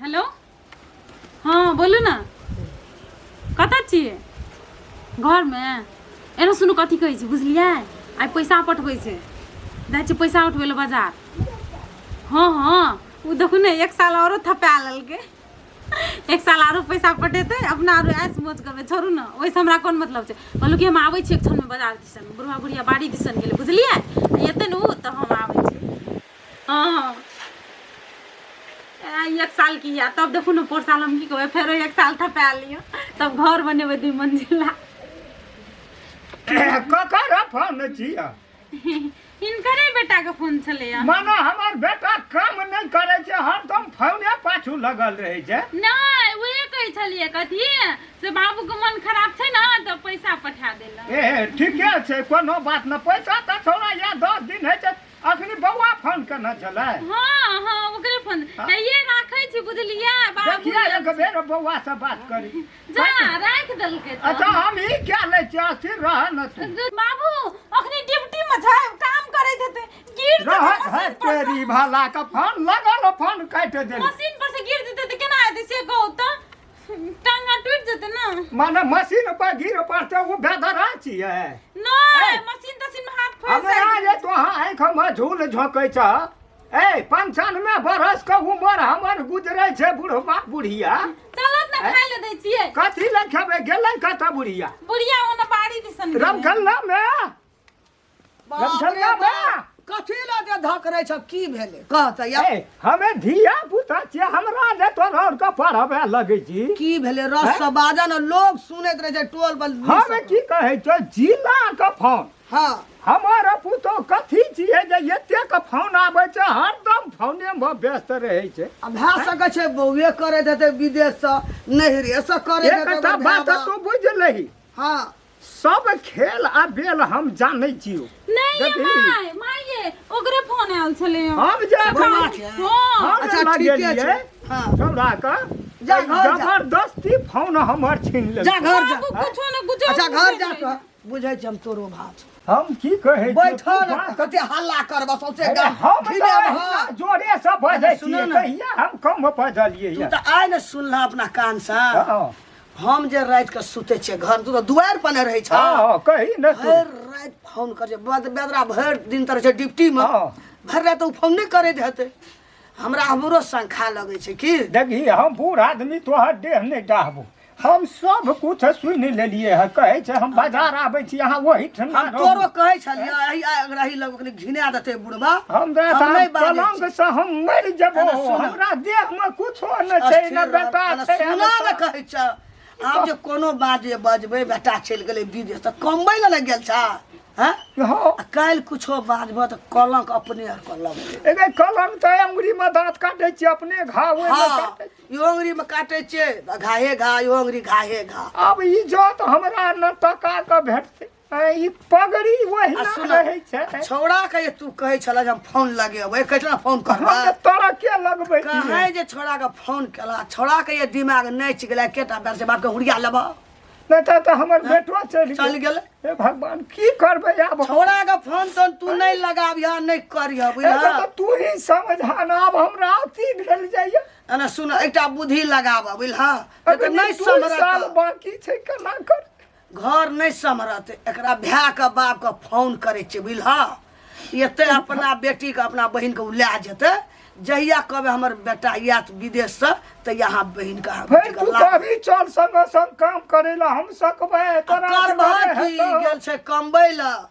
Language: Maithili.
हेलो हँ बोलू ने कतऽ छियै घरमे एना सुनू कथी कहै छी बुझलियै आइ पैसा पठबै छै जाइ छी पैसा उठबै लए बाजार हँ हँ ओ देखू ने एक साल औरो थपा लेलकै एक साल आरो पैसा पटेतै अपना आरो ऐश मौज करबै छोड़ू ने ओहिसँ हमरा कोन मतलब छै कहलहुँ कि हम आबै छी एक क्षणमे बाजार दिसन बुढ़वा बुढ़िया बाड़ी दिसन गेलै बुझलियै एतै ने ओ तऽ हम आबै छी हँ हँ एक साल की या तब देखू ने पोर साल हम की कहबै फेरो एक साल थपा लिअ तब घर बनेबै दू मंजिला ककर फोन छियै हिनकरे बेटा के फोन छलैया माने हमर बेटा काम नहि करै छै हरदम फोने पाछू लगल रहै छै नहि उहे कहै छलियै कथी से बाबू के मन खराब छै ने तऽ पैसा पठा देला ए ठीके छै कोनो बात नहि पैसा तऽ छौड़ा या 10 दिन होइ छै अखनी बौआ फोन केने छलै हाँ हाँ ओकरे फोन हाँ। ये राखै छी बुझलियै बाबू देखिए एक बेर बौआ से बात करी जा राखि देलकै तऽ अच्छा हम ई क्या लै छियै स्थिर रह न तू बाबू अखनी ड्यूटी में छै काम करैत हेतै गिर रह जेतै है मशीन पर से तेरी भला के फोन लगल फोन काटि देली मशीन पर से गिर जेतै तऽ केना हेतै से कहू तऽ टांगा टूटि जेतै ने माने मशीन पर गिर पड़तै ओ बेदरा छियै नहि मशीन तशीन में हाथ फंसि हमरा जाइ जे तोहाँ आँखि में झूल झोंकै छ ए 95 बरस के उमर हमर गुजरै छै बुढ़बा बुढ़िया चलत ने खाय ले दै छियै कथी लए खेबै गेलै कतऽ बुढ़िया बुढ़िया ओने बाड़ी दिसन गेलै। रमखल्ला मे बाप रे रमखल्ला मे बाप, कथी लए जे धकरै छ की भेलै कह तऽ या ए हमे धिया पुता छियै हमरा जे तोरा आओर के पढ़बै लगै छी की भेलै रस से बाजऽ ने लोग सुनैत रहै छै टोल पर हम की कहै छौ जिला के फोन हँ हमर पुतोह कथी छियै जे एतेक फोन आबै छै हरदम फोनेमे व्यस्त रहै छै आ भए सकै छै बौए करैत हेतै विदेशसँ नैहरेसँ करैत हेतै एकटा ओकर बात भाय तू बुझि लही हँ सब खेल आ बेल हम जानै छियौ नहि ये देखी। माय माय ये ओकरे फोन आयल छलै हम जे बौआ छै। हँ हम अच्छा, लगेलियै ठीके छै। हँ। छौड़ा के जा घर जा। जबरदस्ती फोन हमर छीन जा लेलकै घर जा बाबू कुछो ने कुछो अच्छा घर जा कऽ बुझै छी हम तोरो भात हम की कहै छियौ, बैठल तू बात कते हल्ला करबह सौंसे अरे गाम हम तऽ घिने अहिना भऽ। जोरे से बजै अरे सुनऽ छियै ने। कहिया हम कम बजलियै तू यऽ तऽ आइ ने सुनलह अपना कानसँ हँ हम जे राति के सुते छियै घर तू तऽ दुआरि पर ने रहै छह हँ कही ने तू भरि राति फोन करै छै बेदरा भरि दिन तऽ रहै छै ड्यूटीमे हँ। भरि राति ओ फोन नहि करैत हेतै हमरा हमरो शंखा लगै छै की देखी हम बूढ़ आदमी तोहर देह नहि डाहबो हम सब कुछ सुनि लेलियै हँ कहै छै हम बाजार आबै छी अहाँ ओहिठिना हम रहू। तोरो कहै छलियै एहि एहि लग कनि घिना देतै बुढ़बा हम हम नहि बाजै पलंग छी। से हम मरि जेबो एना सुन। हमरा देह मे कुछो नहि छै अस्थिर ने बेटा रहत, छै सुना ने कहै छ आब जे कोनो बात जे बजबै बेटा चलि गेलै विदेश तऽ कमबै लए ने गेल छ हँ हँ आ काल्हि कुछो बाजबह तऽ कलंक अपने आर के लगतै एगे कलंक तऽ अंगुरी मे दाँत काटै छी अपने घाव ओहिमे हँ काटै छी। इहो अंगुरी मे काटै छियै तऽ घाहे घा इहो अंगुरी घाहे घा आब इज्जत हमरा न टका के भेटतै ऐं, ई पगड़ी आ ओहिना सुन रहै छै छौड़ा के जे तू कहै छलह जे हम फोन लगेबै कहै छलह फोन हम करबै तऽ तोरा के लगबै छियै कहै जे छौड़ा के फोन केला छौड़ा के ये दिमाग नाचि गेलै केटा बेर से बाप के हुरिया लेबह नहि तऽ तऽ हमर बेटो चलि चलि गेलै हे भगवान की करबै आब छौड़ा के फोन तोन तू नहि लगाबिह नहि करिह एकर बुझलह तऽ तू ही समझा ना आब हमरा अथी भेल जाइए एना सुन एकटा बुद्धि लगाबह बुझलह नहि तऽ अखनी नहि 2 साल सम्हरत बाकी छै केना कर घर नहि सम्हरत एकरा भायके बापके फोन करै छियै बुझलह एते अपना बेटीके अपना बहिनके ओ लए जेतै जहिया कहबै हमर बेटा आयत विदेशसँ तहिया अहाँ बहिनके अहाँ फेर बेटीके तू ला कभी चल संग संग काम करे ला हम सकबै तोरा करबह असगरे की हेतौ। गेल छै कमबै लए